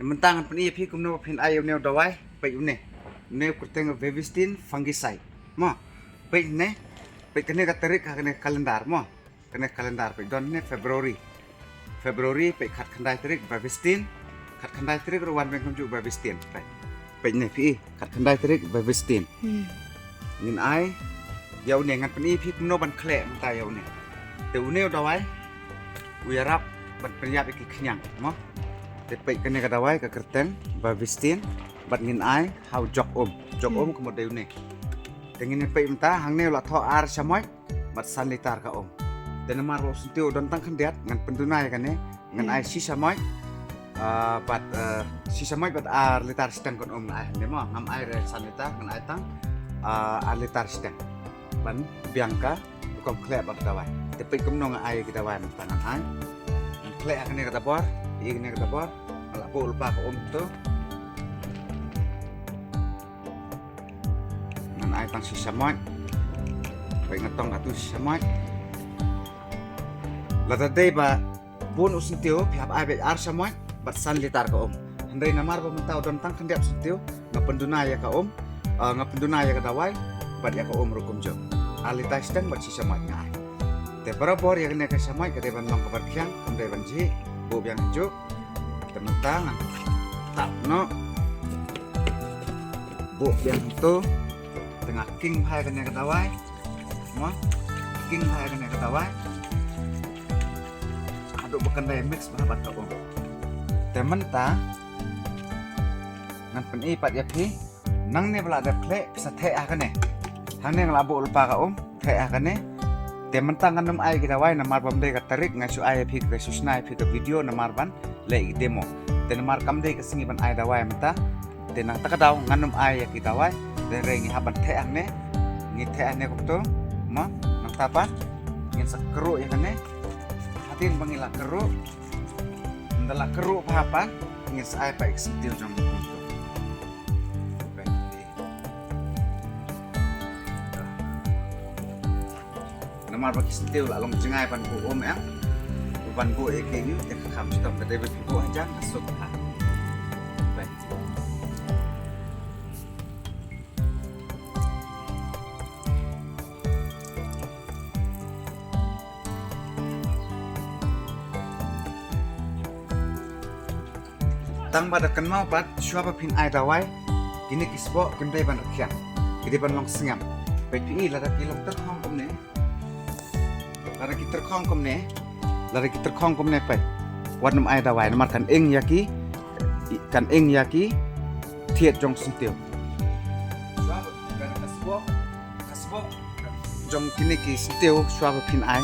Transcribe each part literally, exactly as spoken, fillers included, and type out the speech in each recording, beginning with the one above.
Mynta ngan pyni ïa phi kumno ba phin ai ïa une u dawai, peit une. Une u kyrteng Bavistin fungicide. Mo. Peit ne. Peit kane ka tarik ha kane ka calendar mo. Kane ka calendar peit don ne February. February peit khatkhyndai tarik Bavistin. Khatkhyndai tarik ruh wan beng kumjuh Bavistin. Peit. Peit ne phi khatkhyndai tarik Bavistin. Hmm. Ngin ai ïa une, ngan pyni phi kumno ban khleh mynta ïa une. Te une u dawai u ïarap ban pynïap ïa ki khñiang mo. Te peit kane ka dawai ka kyrteng Bavistin bad ngin ai ha u jok um. Jok um kumno dei une. Te ngin peit mynta hangne u la thoh ar shamoit bad san litar ka um. Te namar ba u syntiew u don tang khyndiat ngan pynduna ïa kane, ngan ai shi shamoit, ah, bad, eh, shi shamoit bad ar litar shiteng ka um ngan ai hangne mo, ngam ai re san litar, ngan ai tang, ah, ar litar shiteng. Ban biang ka rukom khleh bad dawai. Te peit kumno ngan ai ki dawai mynta ngan ai. Ngan khleh ha kane ka dabor, ïa kane ka dabor, ngan la buh lypa ka um tu. Ngan ai tang shi shamoit. Peit nga tong katu shi shamoit. Lada dei ba bun u syntiew phi hap ai beit ar shamoit bad san litar ka um. Hynrei namar ba mynta u don tang khyndiat u syntiew nga pynduna ïa ka um. Ah, nga pynduna ïa ka dawai bad ïa ka um ruh kumjuh. Ar litar shiteng bad shi shamoit nga ai. Te barabor ïa kane ka shamoit ka dei ban long kaba rkhiang, kam dei ban jhieh, buh biang hajuh. Te mynta ngan tap noh. Buh biang hangto. Te nga king bha ïa kane ka dawai. Mo? King bha ïa kane ka dawai. Haduh ba kan dei mix bha bad ka um. Te mynta ngan pyni pat ïa phi. Nangne ba la dep khleh, phi sa theh ha kane. Hangne nga la buh lypa ka um, theh ha kane. Te mynta ngan ym ai ki dawai namar ba ym dei ka tarik, nga shu ai ïa phi, ka shu shna ïa phi ka video namar ban leh ki demo. Te namar kam dei ka sngi ban ai dawai mynta. Te nangta ka daw ngan ym ai ïa ki dawai. Te hynrei ngi hap ban theh hangne. Ngi theh hangne kumto. Mo, nangta pat ngin sa kyrhuh ïa kane. Hadien ba ngi la kyrhuh. Ynda la kyrhuh bha pat ngin sa ai pat ïa ki syntiew jong ngi kumto. Namar ba ki syntiew la long jngai ban buh um em. Ban buh ïa ki ïa ka kham shitom ka dei ba ki buh hajan ka suk ha. Tang ba da kynmaw pat shuwa ba phin ai dawai kine ki sboh kim dei ban rkhiang, ki dei ban long sngem. Peit phi lada ki long tyrkhong kumne, lada ki tyrkhong kumne, lada ki tyrkhong kumne peit wat nym ai dawai namar kan ing ïa ki, kan ing ïa ki thied jong syntiew. Shuwa ba ka sboh Ka sboh jong kine ki syntiew shuwa ba phin ai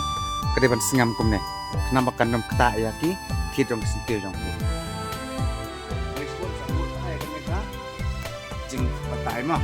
ka dei ban sngem kumne. Khnang ba kan ym ktah ïa ki thied jong ki syntiew jong ki. Jingbatai mo.